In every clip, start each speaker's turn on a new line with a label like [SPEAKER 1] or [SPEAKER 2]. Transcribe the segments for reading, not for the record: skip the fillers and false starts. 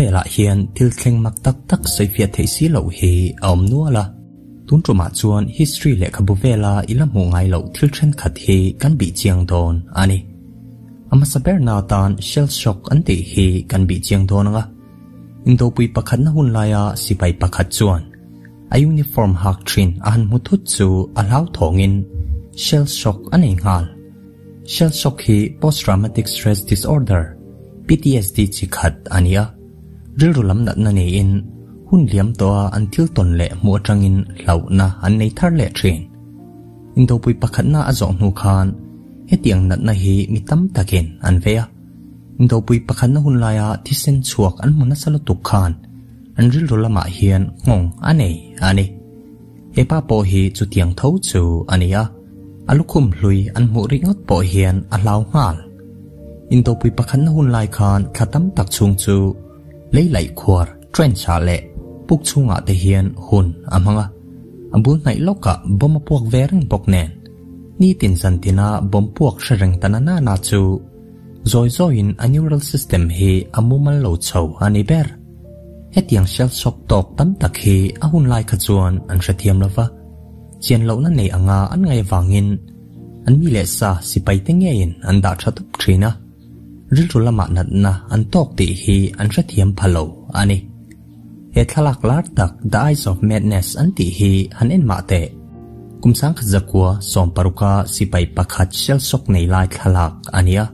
[SPEAKER 1] Khawvelah hian thil thleng mak tak tak sawifiah theih si loh hi a awm nual a. Tun tumah chuan history lehkhabu vela i la hmuh ngai loh thil thenkhat hi kan bih chiang dawn a ni. A hmasa berna atan shell shock an tih hi kan bih chiang dawn ang a. Indopui pakhatna hun laia sipai pakhat chuan a uniform hak thin a han hmu thut chu a hlauthawngin shell shock a nei nghal. Shell shock hi Post Traumatic Stress Disorder, PTSD, chi khat a ni a. Rilru lam natna neiin hun liam tawha an thil tawn leh hmuh atangin hlauhna an nei thar leh thin. Indopui pakhatna a zawh hnu khan hetiang natna hi mi tam takin an vei a. Indopui pakhatna hun laia thisen chhuak an hmu nasa lutuk khan an rilru lamah hian nghawng a nei a ni. He pa pawh hi chutiang tho chu a ni a, a lukhum hlui an hmuh ringawt pawh hian a hlau nghal. Indopui pakhatna hun lai khan thla tam tak chhung chu lei laih khuar, trench ah leh puk chhungah te hian hun a hmang a. A bul hnaih lawkah bomb a puak ve reng bawk nen, nitin zantina bomb puak hre reng ta na na chu zawi zawiin a neural system hi a mumal lo chho a ni ber. Hetiang shell shock tawk tam tak hi a hun lai kha chuan an hrethiam lo va, chian lohna nei anga an ngaih avangin an mi leh sa sipai te ngeiin an dah tha tup thin a, rilru lamah natna an tawk tih hi an hrethiam pha lo a ni. He thlalak lar tak The Eyes of Madness an tih hi han en mah teh. Kum sangkhat zakua sawmparuka sipai pakhat shell shock nei lai thlalak a ni a.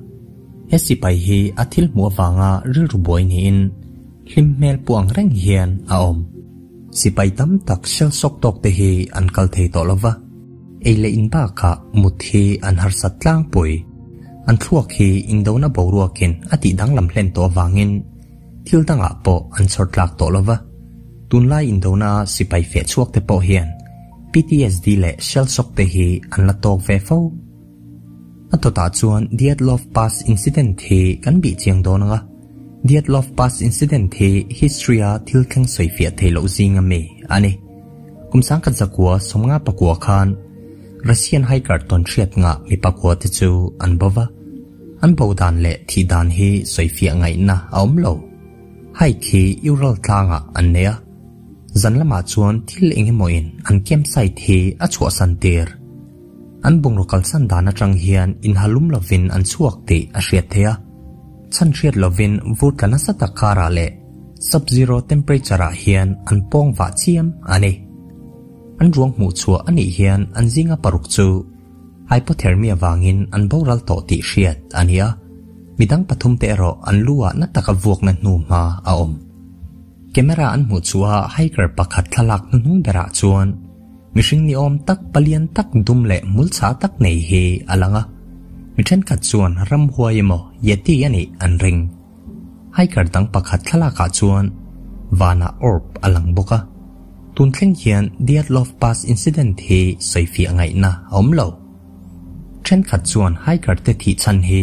[SPEAKER 1] He sipai hi a thil hmuh avanga rilru buai niin hlim hmel pu ang reng hian a awm. Sipai tam tak shell shock tawk te hi an kal thei tawh lova, ei leh in bakah mut hi an harsat tlangpui. An thluak hi indona boruakin a tih danglam hlen tawh avangin thil dangah pawh an chhawr tlak tawh lova. Tunlai indona sipai feh chhuak te pawh hian PTSD leh shell shock te hi an la tawk ve fo. A tawtah chuan Dyatlov Pass Incident hi kan bih chiang dawn ang a. Dyatlov Pass Incident hi history-a thil thleng sawifiah theih loh zinga mi a ni. Kum sangkhat zakua sawmnga pakua khan Russian hiker tawn hriat ngah mi pakua te chu an bo va. An bo dan leh thih dan hi sawifiah ngaihna a awm lo. Hike hi Ural tlangah an nei a. Zan lamah chuan thil eng emawin an campsite hi a chhuahsan tir. An bungraw kalsan dan atang hian inhalum lovin an chhuak tih a hriat theih a, chhan hriat lovin vur tla nasa tak karah leh sub-zero temperature ah hian an pawng vah chiam a ni. An ruang hmuh chhuah a nih hian an zinga paruk chu hypothermia vangin an boral tawh tih hriat a ni a, midang pathum te erawh an lu ah na taka vuakna hnu hma a awm. Camera an hmuh chhuah a hiker pakhat thlalak hnuhnung berah chuan Mihring ni awm tak palian tak dum leh hmulchha tak nei hi a lang a, mi thenkhat chuan ramhuai emaw Yeti a nih an ring. Hiker dang pakhat thlalakah chuan vanah orb a lang bawk a, tun thleng hian Dyatlov Pass incident hi sawifiah ngaihna a awm lo. Thenkhat chuan hiker te thih chhan hi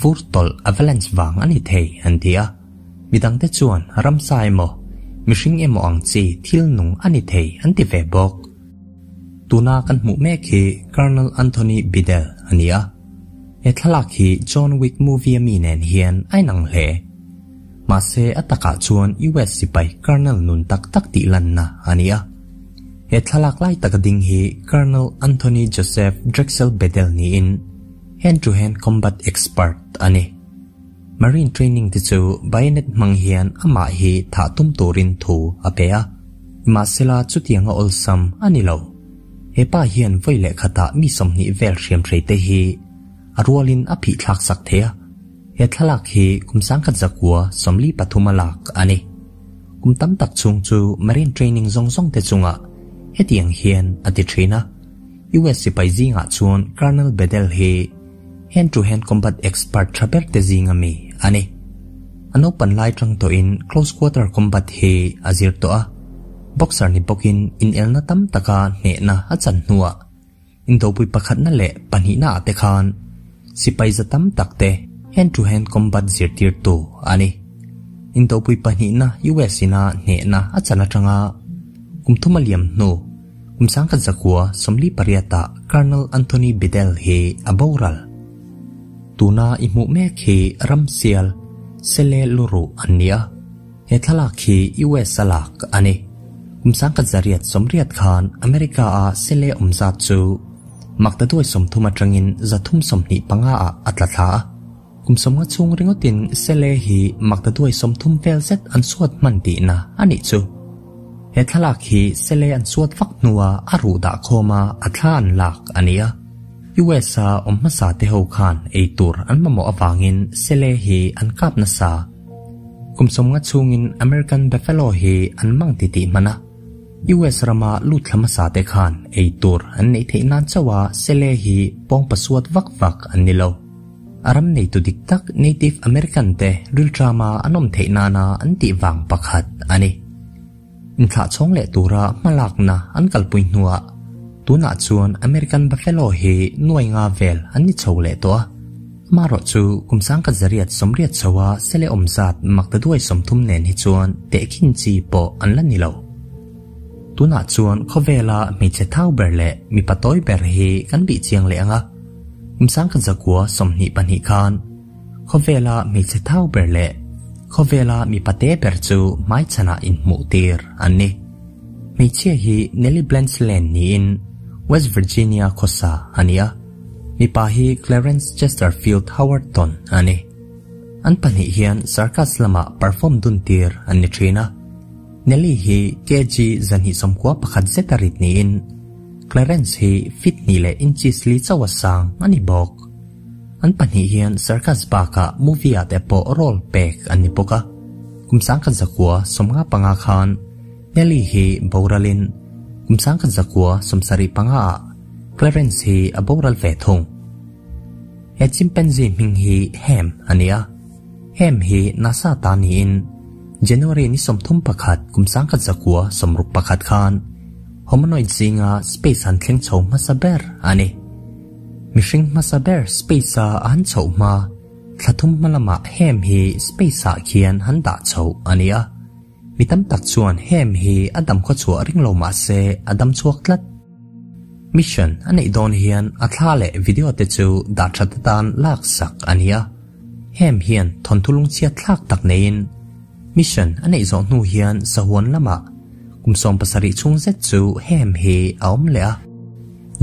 [SPEAKER 1] vur tawlh avalanche vang a ni thei an ti a. Midangte chuan ramsa emaw, mihring emaw ang chi thil nung a ni thei an ti ve bawk. Tuna kan hmuh mek hi Colonel Anthony Bidel a ni a. He thlalak hi John Wick movie a mi nen hian a inang hle. Mahse a takah chuan US sipai Colonel nun tak tak tih lanna a ni a. He thlalak lai taka ding hi Colonel Anthony Joseph Drexel Bedell niin hand-to-hand combat expert a ni. Marine training te chu bayonet hmang hian amah hi thah tum turin thu a pe a, nimahsela chutianga awlsam a ni lo. He pa hian vawi leh khatah mi 20 vel hriamhrei te hi a rualin a phih thlak sak thei a, he thlalak hi kum sangkhat zakua 43 a lak a ni. Kum tam tak chhung chu Marine training zawng zawng te chungah hetiang hian a ti thin a, US sipai zingah chuan Colonel Bedell hi Hand to hand combat expert tha ber te zinga mi a ni. A naupan lai tang tawhin close quarter combat hi a zir tawh a, boxer ni bawkin inelna tam taka hnehna a chan hnuah indopui pakhatna leh pahnihna ah te khan sipai za tam tak te hand to hand combat zirtirtu a ni. Indopui pahnihna US ina hnehna a chan atanga kum thum a liam hnu Kum sangkhat zakua 48 ah Colonel Anthony Bedell hi a boral. Tuna i hmuh mek hi ramsial, sele luruh an ni a. He thlalak hi US a lak a ni. Kum 1980 khan America a sele awm zat chu maktaduai 30 atangin 325 ah a tla thla a. Kum 50 chhung ringawtin sele hi maktaduai 30 vel zet an suat hman tihna a nih chu. He thlalak hi sele an suat vak hnua a ruh dah khawma a thla an lak a ni a. US a awm hmasa te ho khan ei tur an mamawh avangin sele hi an kap nasa. Kum 50 chhungin American Buffalo hi an mang ti tih hman a. US rama lut thla hmasa te khan ei tur an neih theih nan chauha sele hi pawng pasuat vak vak an ni lo. A ram neitu dik tak Native American te rilṭama an awm theih nana an tih vang pakhat a ni. Inthlah chhawng leh tura hmalakna an kalpui hnuah tunah chuan American Buffalo hi nuai nga vel an ni chho leh tawh a. Amaherawh chu kum 1980 chhoa sele awm zat maktaduai 30 nen hi chuan tehkhin chi pawh an la ni lo. Tunah chuan khawvela hmeichhe thau ber leh mipa tawi ber hi kan bih chiang leh ang a. Kum 1922 khan khawvela hmeichhe thau ber leh khawvela mipa te ber chu hmaichhanah inhmuh tir an ni. Hmeichhia hi Nellie Blanchland niin West Virginia khawsa a ni a. Mipa hi Clarence Chesterfield Howerton a ni. An pahnih hian circus lamah perform dun tir an ni thin a. Nellie hi kg 291 zet a rit niin Clarence hi feet hnih leh inches li chauh a sang a ni bawk. An pahnih hian circus bakah movie ah te pawh role pek an ni bawk a. Kum 1995 khan Nellie hi boralin kum 1975 ah Clarence hi a boral ve thung. He chimpanzee hming hi Ham a ni a. Ham hi NASA ta niin January ni 31 kum 1961 khan hominoid zinga space han thleng chho hmasa ber a ni. Mihring hmasa ber space a han chhoh hma thlathum hma lamah Ham hi space ah khian han dah chho a ni a. Mi tam tak chuan Ham hi a dam khaw chhuah ring lo mah se a dam chhuak tlat. Mission a neih dawn hian a thla leh video te chu dah that atan lak sak a ni a. Ham hian thawnthu lungchhiat thlak tak neiin mission a neih zawh hnu hian sahuan lamah kum 17 chhung zet chu Ham hi a awm leh a.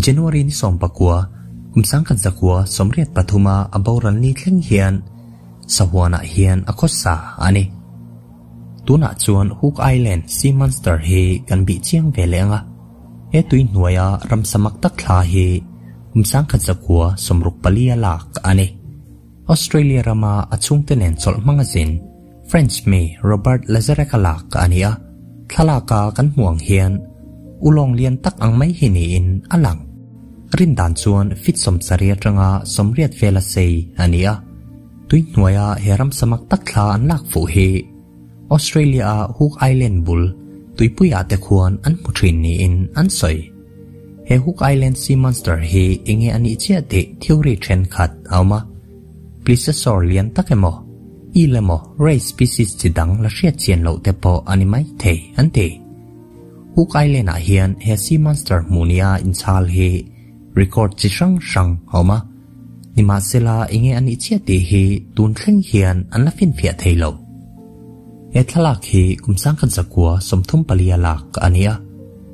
[SPEAKER 1] January ni 19 kum 1983 a a boral ni thleng hian sahuanah hian a khawsa a ni. Tunah chuan Hook Island Sea Monster hi kan bih chiang ve leh ang a. He tui hnuaia ram samak tak thla hi kum 1964 a lak a ni. Australia rama a chhungte nen chawlh hmang a zin French mi Robert Lazarek a lak a ni a. Thlalaka kan hmuh ang hian ulawng lian tak ang mai hi niin a lang. Rin dan chuan feet 70 atanga 80 vel a sei a ni a. Tui hnuaia he ram samak tak thla an lak fuh hi Australia a Hook Island bul tuipuiah te khuan an hmu thin niin an sawi. He Hook Island Sea Monster hi enge a nih chiah tih theory thenkhat a awm a. Plesiosaur lian tak emaw, eel emaw ray species chi dang la hriat chian loh te pawh a ni mai thei an ti. Hook Island ah hian he sea monster hmuh nia inchhal hi record chi hrang hrang a awm a. Nimahsela enge a nih chiah tih hi tun thleng hian an la finfiah thei lo. He thlalak hi kum 1934 a lak a ni a.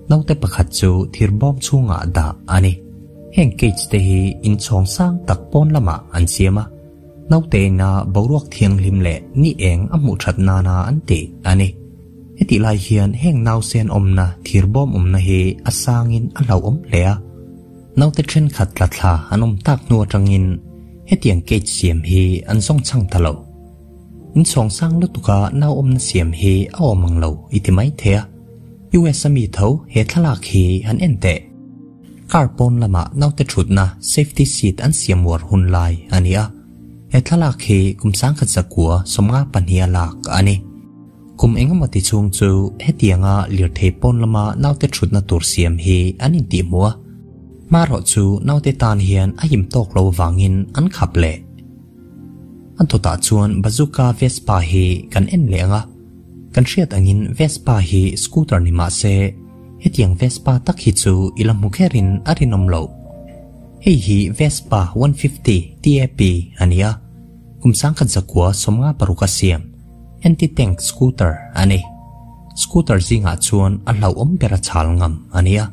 [SPEAKER 1] Naute pakhat chu thir bawm chhungah dah a ni. Heng cage te hi inchhawng sang tak pawn lamah an siam a. Naute ina boruak thianghlim leh ni eng a hmuh that nana an ti a ni. Heti lai hian heng nausen awmna thir bawm awmna hi a sangin a hlauhawm hle a. Naute thenkhat tla thla an awm tak hnu atangin hetiang cage siam hi an zawng chang ta lo. Inchhawng sang lutuka nau awmna siam hi a awm ang lo i ti mai thei a. US a mi tho he thlalak hi han en teh. Car pawn lamah naute thutna safety seat an siam uar hun lai a ni a. He thlalak hi kum 1952 a lak a ni. Kum engemaw ti chhung chu hetianga lirthei pawn lama naute thutna tur siam hi an intih hmu a. Marawh chu naute tan hian a him tawk lo vangin an khap leh. An thawtah chuan Bazooka Vespa hi kan en leh ang a. Kan hriat angin Vespa hi scooter ni mah se hetiang Vespa tak hi chu i la hmu kherin a rinawm lo. Hei hi Vespa 150 TAP a ni a. Kum 1956 a siam. Anti-tank scooter a ni. Scooter zingah chuan a hlauhawm ber a chhal ngam a nia.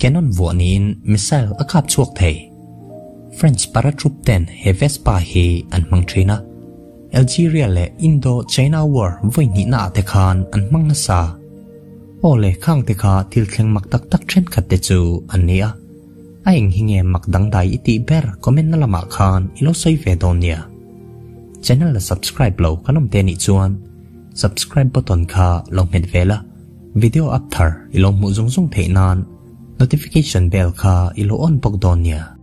[SPEAKER 1] Cannon vuah niin missile a kap chhuak thei. French paratroop ten he Vespa hi an hmang thin a. Algeria leh Indo-China War vawi hnihna ah te khan an hmang nasa. Aw le khang te kha thil thleng mak tak tak thenkhat te chu an ni a. A eng hi nge mak dangdai i tih ber comment na lamah khan i lo sawi ve dawn nia. Channel la subscribe lo kan awm te nih chuan subscribe button kha lo hmet ve la, video up thar i lo hmuh zung zung theih nan notification bell kha i lo on bawk dawn nia.